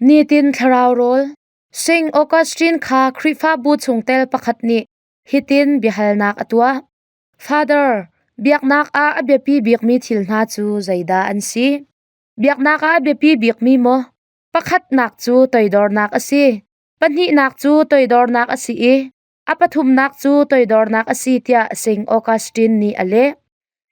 Nitin thlarau rawl Saint Augustine kha Khrihfabu chungtel pakhat nih hitin biahalnak a tuah. Father, biaknak ah a biapi bikmi thil hna cu zeidah an si? Biaknak ah a biapi bikmi maw? Pakhatnak cu toidornak a si. Pahnihnak cu toidornak a si i a pathumnak cu toidornak a si tiah Saint Augustine nih a leh.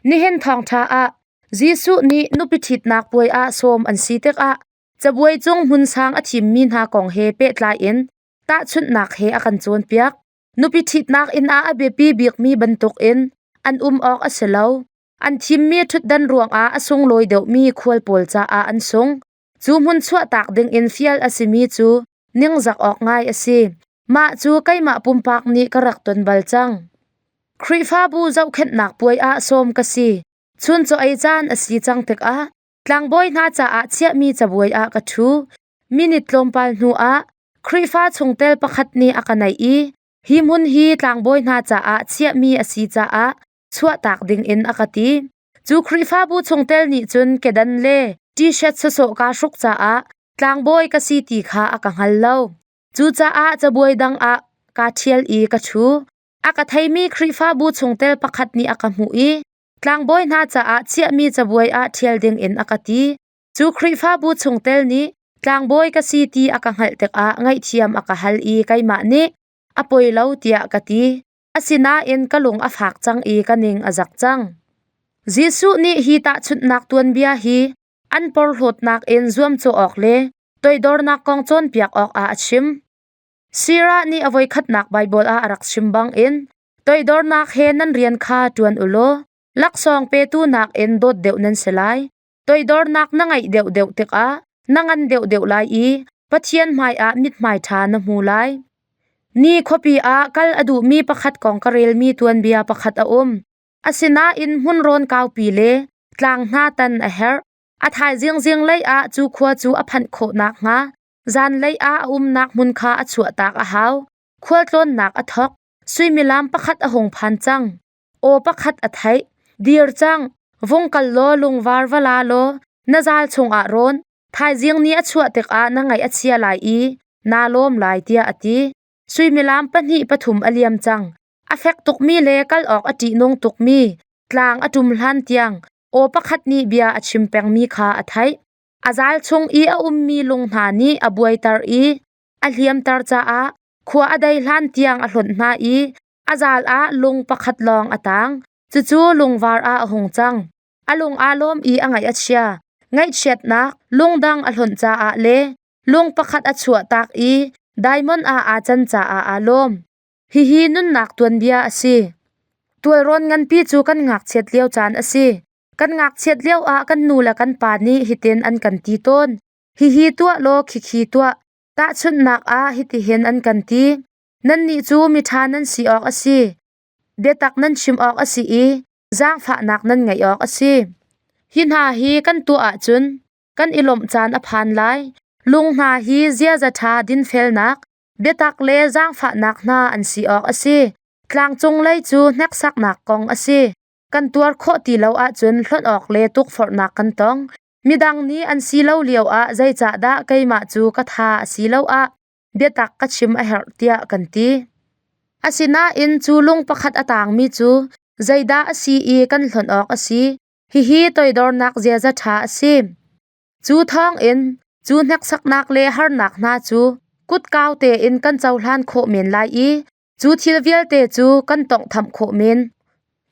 Nihin thawngṭha ah Jesuh nih nupi ṭhitnak puai ah sawm an si tikah cabuai cung hmun sang a thimmi hna kong he pehtlai in tahchunhnak he a kan cawnpiak. Nupi ṭhitnak inn ah a biapi bikmi bantukin an um awk a si lo. An thimmi ṭhutdan ruangah a sunglawi deuhmi khual pawl caah an sung. Cu hmun chuahtak dingin fial a simi cu ningzak awk ngai a si. Mah cu keimah pumpak nih ka rak ton bal cang. Khrihfabu zohkhenhnak puai ah sawm ka si. Chuncaw ei caan a si cang tikah tlangbawi hna caah chiahmi cabuai ah ka ṭhu. Minit tlawmpal hnuah Khrihfa chungtel pakhat nih a ka naih i hi hmun hi tlangbawi hna caah chiahmi a si caah chuahtak dingin a ka ti. Cu Khrihfabu chungtel nih cun kedan le t-shirt sawsawh kaa hruk caah tlangbawi ka si ti kha a ka hngal lo. Cucaah cabuai dang ah kaa ṭhial i ka ṭhu. A ka theimi Khrihfabu chungtel pakhat nih a ka hmuh i tlangbawi hna caah chiahmi cabuai ah ṭhial dingin a ka ti. Cu Khrihfabu chungtel nih tlangbawi ka si ti a ka hngalh tikah ngaihthiam a ka hal i keimah nih a poi lo tiah ka ti. Asinain ka lung a fak cang i ka ning a zak cang. Jesuh nih hi tahchunhnak tuanbia hi an porhlawtnak in zuamcawh awk le toidornak kong cawnpiak awkah a chim. Sirah nih a voikhatnak Baibal ah a rak chim bangin toidornak he nan rian kha ṭuan u law laksawng petu nakin dawt deuh nan si lai. Toidornak na ngeih deuhdeuh tikah na ngan deuhdeuh lai i Pathian hmaiah mithmai ṭha na hmu lai. Ni khuapi ah kal a duhmi pakhat kong ka relmi tuanbia pakhat a um. Asinain hmunrawn kaupi le tlang hna tan a herh. A thaizing zinglei ah cu khua cu a phanh khawh nakhnga zanlei ah a umnak hmun kha a chuahtak a hau. Khualtlawnnak a thawk. Suimilam pakhat a hung phan cang. Aw pakhat a theih. Dir cang. Vung kal law lungvar va la law na zal chungah rawn. Thaizing ni a chuah tikah na ngaih a chia lai i naa lawm lai tiah a ti. Suimilam pahnih pathum a liam cang. A fek tukmi le kal awk a ṭihnung tukmi tlang a ṭum hlan tiang aw pakhat nih bia a chim pengmi kha a theih. A zal chung i a ummi lung hna nih a buaiter i a hliamter caah khua a dei hlan tiang a hlonh hna i a zal ah lung pakhat lawng a tang. Cucu lungvar ah a hung cang. A lung aa lawm i a ngaih a chia. Ngaihchiatnak lungdang a hlonh caah le lung pakhat a chuahtak i diamond ah aa can caah aa lawm. Hihi nunnak tuanbia a si. Tualrawn nganpi cu kan ngakchiat lio caan a si. Kan ngakchiat lio ah kan nu le kan pa nih hitin an kan ti tawn. Hihi tuah law khikhi tuah. Tahchunhnak ah hitihin an kan ti. Nannih cu miṭha nan si awk a si. Biatak nan chim awk a si i zaangfahnak nan ngeih awk a si. Hi hna hi kan tuah ahcun kan i lawmh caan a phan lai. Lung hna hi ziaza ṭha dinfelnak, biatak le zaangfahnak hna an si awk a si. Tlangcung lei cu hneksaknak kong a si. Kan tuar khawh ti lo ahcun hlonh awk le tukforhnak kan tong. Midang nih an si lo lioah zeicahdah keimah cu ka tha a si lo ah biatak ka chim a herh tiah kan ti. Asinain cu lung pakhat a tangmi cu zeidah a si i kan hlonh awk a si. Hihi toidornak ziaza ṭha a si. Cu thawngin cu hneksaknak le harnak hna cu kutkau tein kan cohlan khawh men lai i cu thil vialte cu kan tawnghtham khawh men.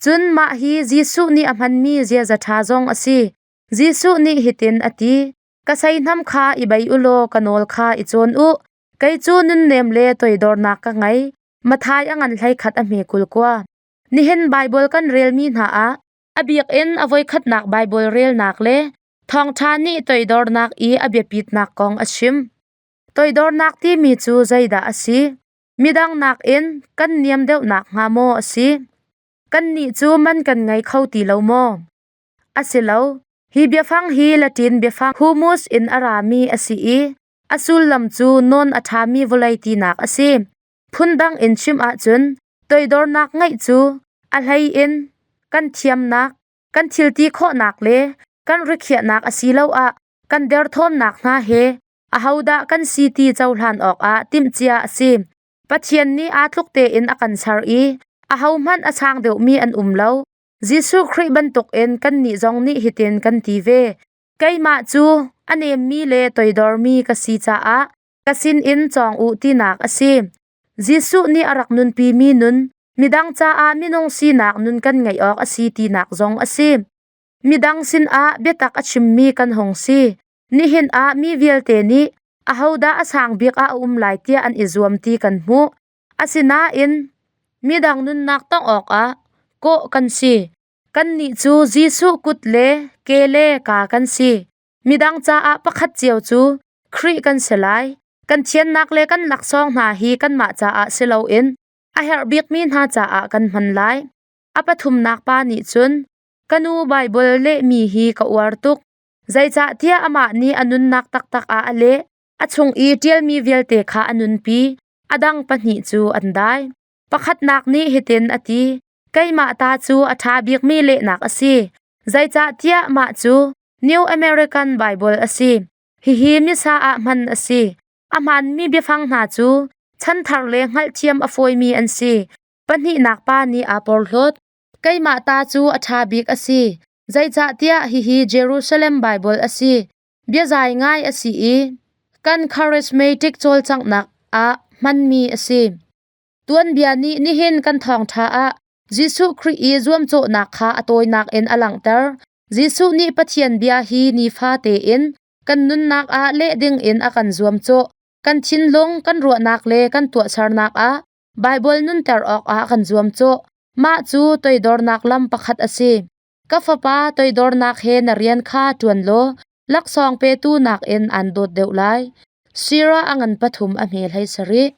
Cun mah hi Jesuh nih a hmanmi ziaza ṭha zong a si. Jesuh nih hitin a ti, Ka seihnam kha i bei u law ka nawl kha i cawn u. Kei cu nunnem le toidornak ka ngei. Mathai a ngan 11 a hme 29. Nihin Baibal kan relmi hna ah a bik in a voikhatnak Baibal relnak le thawngṭha nih toidornak i a biapitnak kong a chim. Toidornak timi cu zeidah a si? Midang nakin kan niam deuhnak hnga maw a si? Kannih cu man kan ngei kho ti lo maw? A si lo. Hi biafang hi Latin biafang humus in a rami a si i a sullam cu nawn a ṭhami vawlei tinak a si. Phundang in chim ahcun toidornak ngeih cu a hlei in kan thiamnak, kan thilti khawhnak le kan rikhiahnak asiloah kan derthawmnak hna he Ahodah kan si ti cohlan awkah timhcia a si. Pathian nih aa tluk tein a kan ser i ahohmanh a sang deuhmi an um lo. Jesuh Khrih bantukin kannih zong nih hitin kan ti ve. Keimah cu a nemmi le toidormi ka si caah ka sinin cawng u tinak a si. Jesuh nih a rak nunpimi nun, midang caah minung sinak nun kan ngeih awk a si tinak zong a si. Midang sinah biatak a chimmi kan hung si. Nihin ah mi vialte nih ahodah a sang bik ah a um lai tiah an i zuam ti kan hmuh. Asinain midang nunnak tongh awkah kawh kan si. Kannih cu Jesuh kut le ke le kaa kan si. Midang caah pakhat cio cu Khrih kan si lai. Kan thiannak le kan laksawng hna hi kanmah caah si loin a herh bikmi hna caah kan hman lai. A pathumnak pa nih cun, Ka nu Baibal lehmi hi ka uar tuk. Zeicahtiah amah nih a nunnak taktak ah a leh. A chung i ṭialmi vialte kha a nunpi. A dang pahnih cu an dai. Pakhatnak nih hitin a ti, Keimah ta cu a ṭha bikmi lehnak a si. Zeicahtiah mah cu New American Bible a si. Hihi misa ah hman a si. A hmaanmi biafang hna cu chanthar le hngalhthiam a fawimi an si. Pahnihnak pa nih aa porhlawt. Keimah ta cu a ṭha bik a si. Zeicahtiah hihi Jerusalem Baibal a si. Biazai ngai a si i kan charismatic cawlcanghnak ah hmanmi a si. Tuanbia nih nihin kan thawngṭha ah Jesuh Khrih i zuamcawhnak kha a tawinak in a langhter. Jesuh nih Pathian bia hi nifa tein kan nunnak ah leh dingin a kan zuamcawh. Kan thinlung, kan ruahnak le kan tuahsernak ah Baibal nunter awkah kan zuamcawh. Mah cu toidornak lam pakhat a si. Ka fapa, toidornak he na rian kha ṭuan law laksawng petu nakin aan dawt deuh lai. Sira a ngan pathum a hme hlei sarih.